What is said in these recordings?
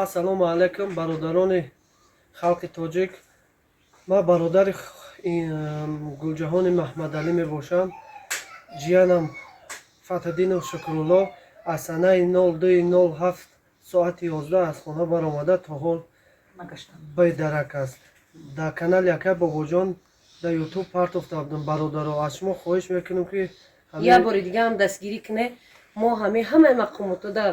Ассалому алайкум, бародарони халқи тоҷик. Ман бародари Гулҷаҳони Маҳмадалӣ мебошам. Ҷиянам Фатҳиддинов Шукрулло аз санаи 02.07 соати 11 аз хона баромада, то ҳол бедарак аст. Дар канали Акай Бобоҷон дар Ютуб партофта будам. Бародаро, аз шумо хоҳиш мекунем, ки як бори дига ҳам дастгирӣ куне. Мо ҳамаи мақомотода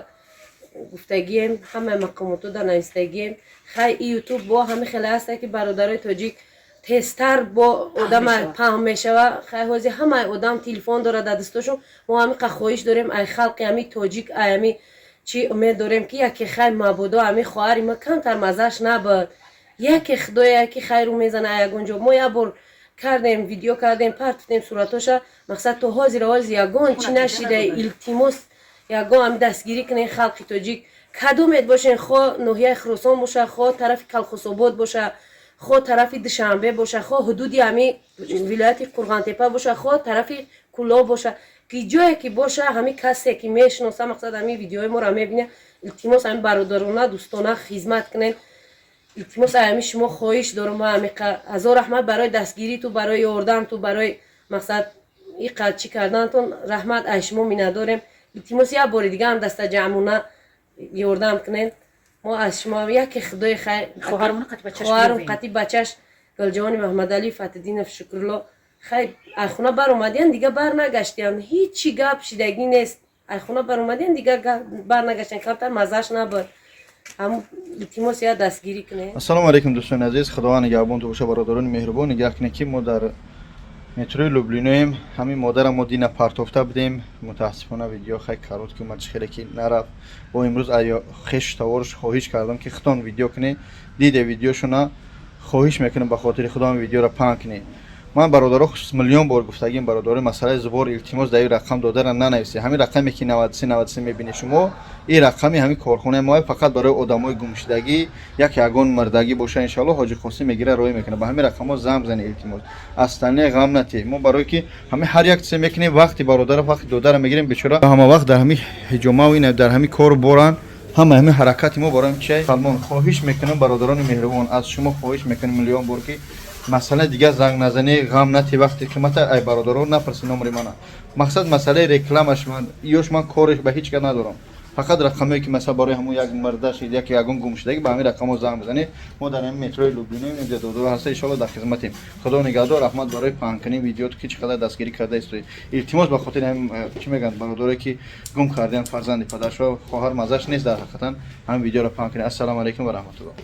гуфтагием, ҳамаи мақомотода навистагием. Хай, и Ютуб бо ҳами хеле ҳаста, ки бародарои тоҷик тезтар бо одама паҳн мешава. Хай, ҳозир ҳамаи одам телефон дорад дар дастошон. Мо ҳамиқа хоҳиш дорем ай халқи ҳами тоҷик, ай ҳами чӣ умед дорем, ки яке, хай, мабодо ҳами хоҳари ма камтар маззаш набуд, яке худоя, яке хайру мезана ягон ҷо. Мо як бор кардем, видео кардем, партофтем суратоша. Мақсад, то ҳозир ҳозир ягон чӣ нашида. Илтимос, ягон ҳами дастгирӣ кунен, халқи тоҷик, кадомет бошен, хо ноҳияи Хуросон боша, хо тарафи Калхособод боша, хо тарафи Душанбе боша, хо ҳудуди ҳами вилояти Қурғантепа боша, хо тарафи Кӯлоб боша, ки ҷое ки боша, ҳами касе ки мешиноса, мақсад, ҳами видеои моро мебина, илтимос, ҳами бародарона, дӯстона хизмат кунен. Илтимос, ҳами шумо хоҳиш дорум. Ҳамиқа ҳазор раҳмат барои дастгириту, барои ёрдамту, барои, мақсад, иқа чӣ кардантон. Раҳмат, ай шумо миннатдорем. Илтимос, як бори дига ҳам дастаҷамъона ёрдам кунен. Мо аз шумо яке худои хайр. Хоҳарум қати бачаш Гулҷавони Маҳмадалӣ Фатҳиддинов Шукрулло, хай, ай хона баромадиян, дига бар нагаштиян. Ҳичи гап шидагӣ нест. Ай хона баромадиян, дига бар нагаштиян. Камтар маззаш набуд. Илтимос, я дастгирӣ кунед. Ассалому алайкум, дӯстони азиз, худованд нигаҳбонтон боша. Бародарони меҳрубон, нигаҳ кунед, ки мо дар метрои Люблиноем. Ҳамин модарам мо дина партофта будем. Мутаассифона, видео хай короткий омад, чӣ хеле ки нарафт. Бо имрӯз хешу таворш хоҳиш кардам, ки худтон видео кунед. Диде видеошона. Хоҳиш мекунем, ба хотири худо видеоро паҳн кунед. Ман, бародаро, миллион бор гуфтагим, бародарои, масъалаи сбор, илтимос, дар ин рақам додара нанависед. Ҳамин рақаме ки 93 93 мебинед шумо, ин рақами ҳамин корхонаи мо фақат барои одамои гумшудагӣ, як ягон мурдагӣ боша, иншоалло, Ҳоҷи Қосим мегира, роҳӣ мекунад. Ба ҳамин рақамҳо занг бизанед, илтимос. Остальное ғам натиҳед. Мо барое ки ҳамин ҳар як чизе мекунем, вақти бародара, вақти додара мегирем, бечора ҳама вақт дар ҳамин ҳиҷомаву ина, дар ҳамин кору боранд. Ҳама ҳамин ҳаракати мо барои чи салмон. Хоҳиш мекунам, бародарони меҳрубон, аз шумо хоҳиш мекунам миллион бор, ки масъала дигар занг назанӣ, ғам натӣ, вақти қимата ай бародаро напарси номери мана. Мақсад, масъалаи рекламаш ман ёш, ман кореш ба ҳеҷ кас надорам. Фақат рақамое ки, масалан, барои ҳамон як мурдаш, як ягон гумшудагӣ, ба ҳамин рақамҳо занг бизанед. Мо дар ҳамин метрои Люблиноем, инҷа додоро ҳаста, иншоалло, дар хизматем. Худо нигаҳдор. Раҳмат барои паҳнкунии видео, ки чӣ қадар дастгирӣ карда истоед. Илтимос, ба хотири ҳамин чӣ мегӯянд, бародарое ки гум кардиан фарзанди падаршо, хоҳар маззаш нест, дар ҳақиқатан ҳамин видеоро паҳн кунед. Ассалому алайкум ва раҳматуллоҳ.